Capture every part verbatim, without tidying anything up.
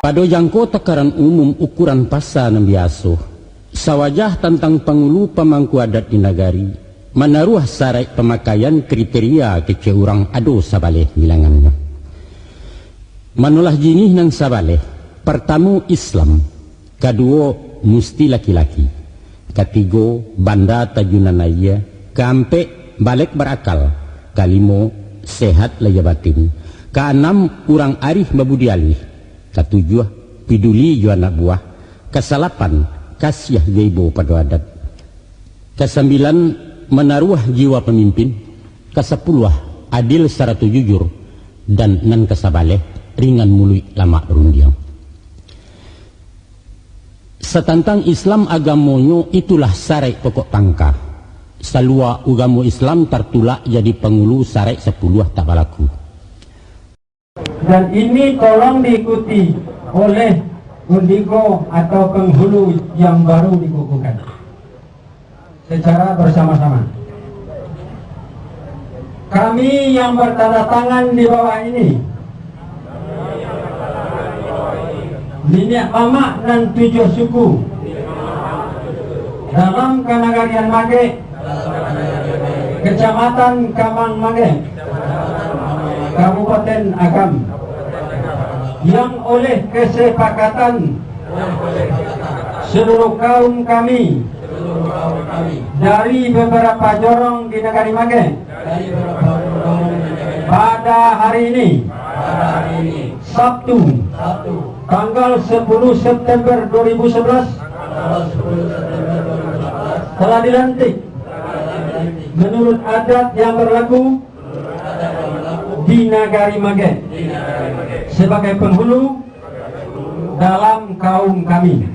Pado jangko takaran umum ukuran pasa nan biaso, sawajah tantang pangulu pamangku adat di nagari, manaruah saraik pamakaian kriteria kecek urang ado sabaleh bilangannyo. Manolah jinih nan sabaleh, partamo Islam, kaduo musti laki-laki, katigo banda tajunan aia, kaampek balek barakal, kalimo sehat lahia batin, kaanam urang arih babudi alih, katujuah piduli jo anak buah, kasalapan kasiah jo ibo pado adat, kasambilan manaruah jiwa pamimpin, kasapuluah adil sarato jujur, dan nan kasabaleh ringan muluik lamak barundiang. Satantang Islam agamonyo itulah saraik pokok pangka. Salua ugamo Islam tartulak jadi pangulu saraik sapuluah tak balaku. Dan ini tolong diikuti oleh indigo atau penghulu yang baru dikukuhkan secara bersama-sama. Kami yang bertanda tangan di bawah ini, niniak mamak nan tujuah suku, dalam kanagarian Magek, Kecamatan Kamang Magek, Kabupaten Agam, yang oleh kesepakatan seluruh kaum kami dari beberapa jorong di Nagari Magek pada hari ini, Sabtu, tanggal sepuluh September dua ribu sebelas, telah dilantik menurut adat yang berlaku di Nagari Magek sebagai penghulu dalam kaum kami.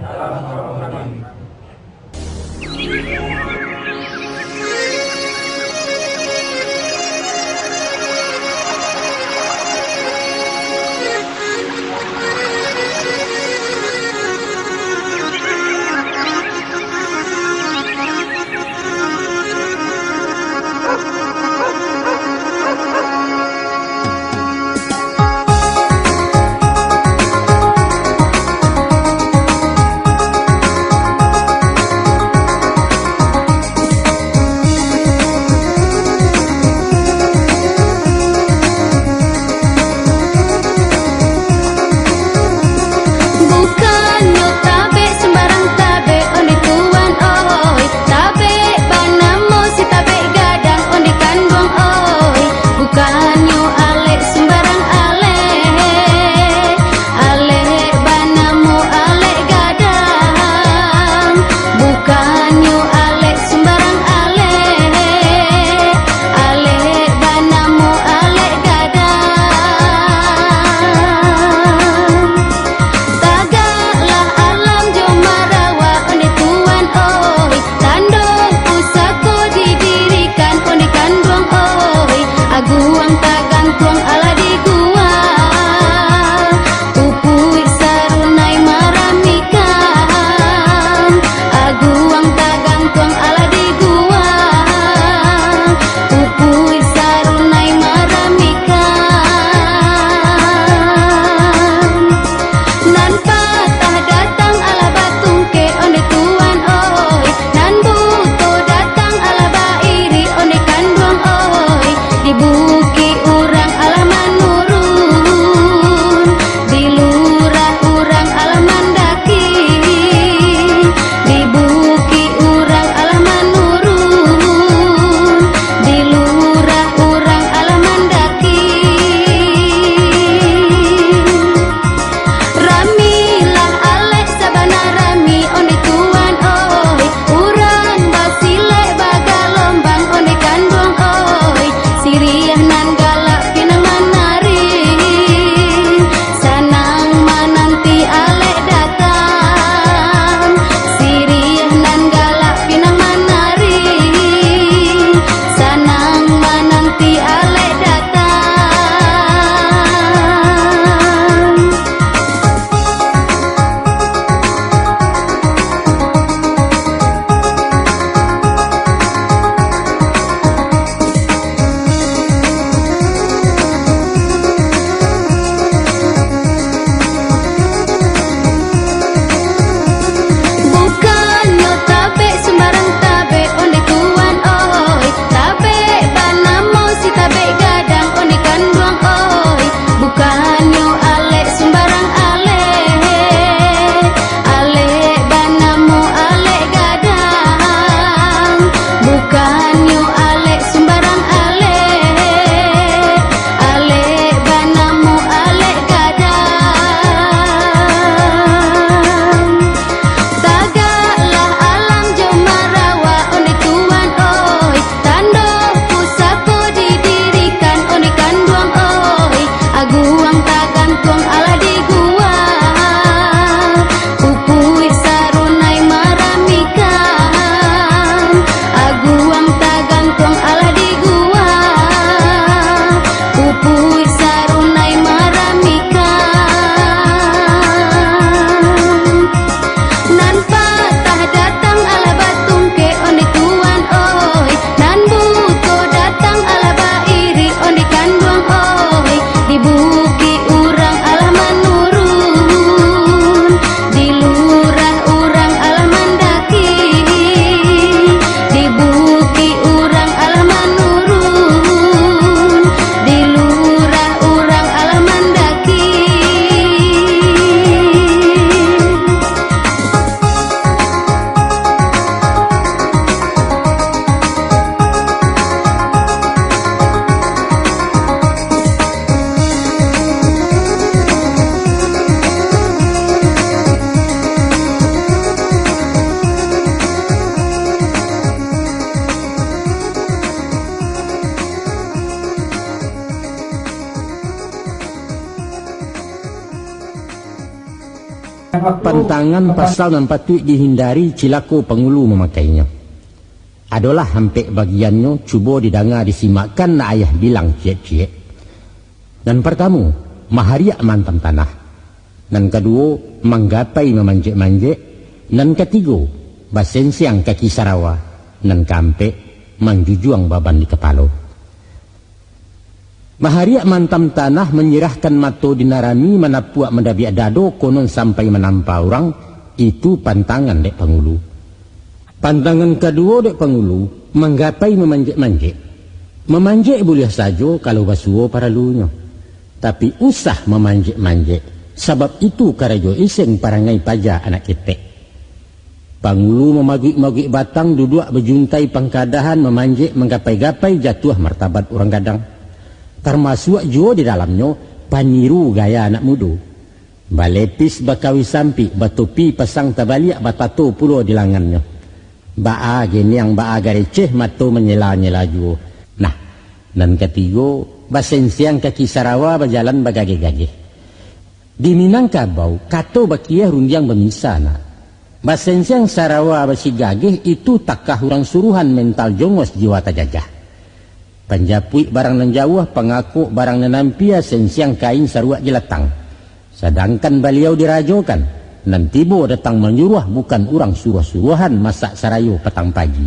Pantangan pasal nan patuik dihindari, cilako pangulu mamakainyo. Adolah ampek bagiannyo, cubo didanga disimakkan, nak ayah bilang ciek-ciek. Nan partamu, mahariak maantam tanah. Nan kaduo, manggapai mamanjek-manjek. Nan katigo, basensiang kaki sarawa. Nan kaampek, manjujuang baban di kapalo. Mahariak maantam tanah, manyirahkan mato di nan rami, manapuak mandabiak dado, konon sampai manampa urang, itu pantangan dek pangulu. Pantangan kaduo dek pangulu, manggapai mamanjek-manjek. Mamanjek buliah sajo kalau basuo paralunyo. Tapi usah mamanjek-manjek, sabab itu karajo iseng parangai paja anak ketek. Pangulu mamaguik-maguik batang, duduak bajuntai pangkadahan, mamanjek manggapai-gapai, jatuah martabat urang gadang. Tarmasuak juo di dalamnyo paniru gaya anak mudo. Balepis bakawih sampik, batopi pasang tabaliak, batato pulo di langannyo. Baa geniang, baa gareceh, mato manyela-nyela juo. Nah, nan katigo, basensiang kaki sarawa, bajalan bagageh-gageh. Di Minangkabau, kato bakiah rundiang bamisa, nak. Basensiang sarawa basigageh, itu takah urang suruhan, mental jongos, jiwa tajajah. Panjapuik barang nan jauah, pangakok barang nan ampia, sensiang kain saruak jelatang. Sadangkan baliau dirajokan, nan tibo datang manyuruah, bukan urang suruah-suruahan, masak sarayo patang pagi.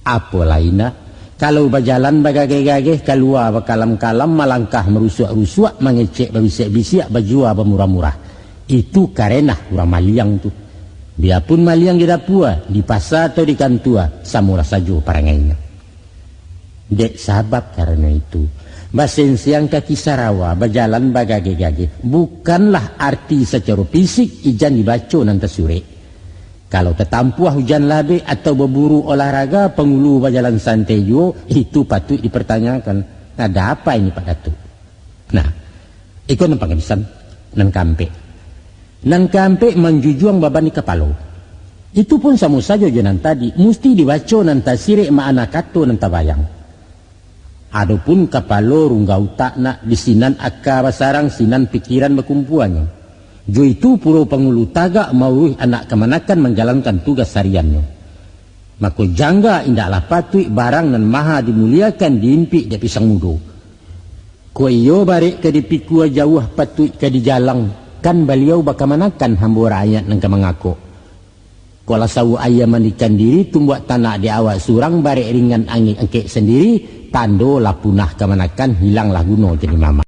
Apo lai nak, kalau bajalan bagageh-gageh, kalua bakalam-kalam, malangkah marusuak-rusuak, mangecek babisiak-bisiak, bajua bamurah-murah. Itu karenah urang maliang tu. Biapun maliang di dapua, di pasa atau di kantua, samolah sajo parangainyo. Dek sabab karano itu, basensiang kaki sarawa, bajalan bagageh-gageh, bukanlah arti sacaro fisik, ijan dibaco nan tasurek. Kalau tatampuah ujan labek atau baburu olahraga, pangulu bajalan santai juo, itu patuik dipartanyakan. Ada apa ini, Pak Datuak? Nah, iko nan pangabisan, nan kaampek. Nan kaampek, manjujuang baban di kapalo. Itu pun samo sajo jo nan tadi, musti dibaco nan tasirek, maana kato nan tabayang. Adopun kapalo, rungga utak, nak, di sinan aka basarang, sinan pikiran bakumpuanyo. Jo itu pulo pangulu tagak mauruih anak kamanakan manjalankan tugas hariannyo. Mako, jangga indaklah patuik, barang nan maha dimuliakan diimpik dek pisang mudo. Kok iyo barek ka dipikua, jauah patuik ka dijalang, kan baliau bakamanakan, hambo rakyat nan ka mangakok. Kok lah sawuak ayam mandikan diri, tumbuak tanak di awak surang, barek ringan angek angkek sandiri, tando lah punah kamanakan, hilanglah guno jadi mamak.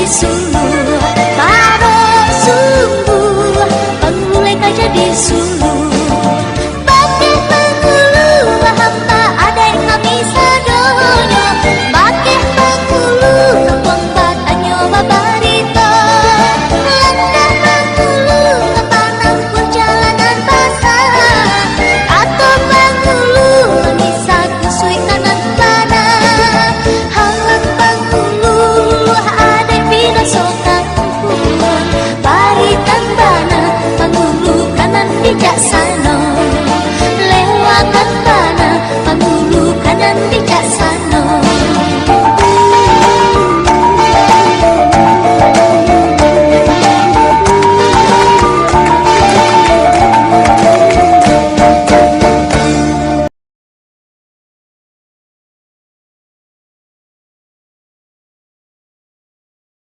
Sungguh